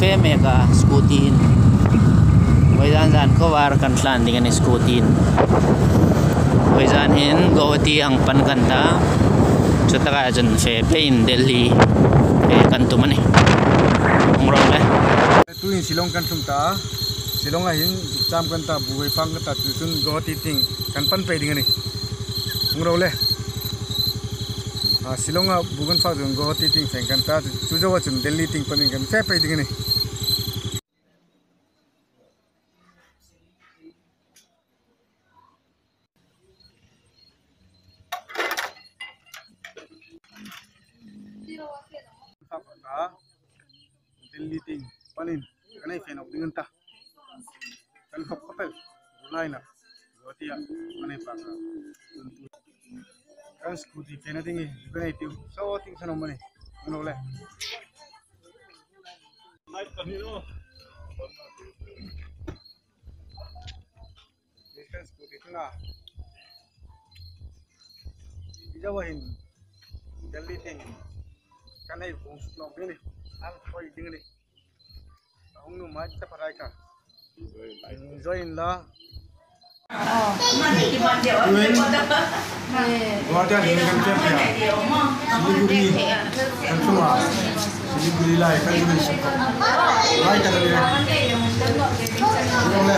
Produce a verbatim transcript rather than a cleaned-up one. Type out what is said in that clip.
Fe mek a scooty in. Vawizan zan khawvar kan tlan ding a nih scooty in. Vawizan hin Guwahati hang pan kan ta. Chutaka chun fe peiin Delhi fe kan tum a nih. Hung ro le. Tuhin Shillong kan tlung ta. Shillong a hin zuk cham kan ta, bu hei fang kan ta, chu chun Guwahati tieng kan pan pei ding a nih. Hung ro le. A, Shillong a bu kan fak chun Guwahati tieng fe kan ta, chu zo a chun Delhi tieng panin kan fe pei ding a nih. Fak kan ta, Delhi tieng panin kan hei fe nawk ding a ni ta. Kan khawp khawp el, laina. Guwahati a kan hei fak a. Kan scooty fena ding hi kan hei tiu. Saw tieng san awm a nih. Hung ro le. Kan scooty tuna. Ijawa hin Delhi tieng kan hei vung suk nawk ding a nih. An koi ding a nih. Hung nuom a, ta parai ka. Join la. Tuhin, Guwahati hin kan fe pei a. Siliguri, kan tlung a. Siliguri lai, kan tlung a. Lai ka ta le. Hung ro le.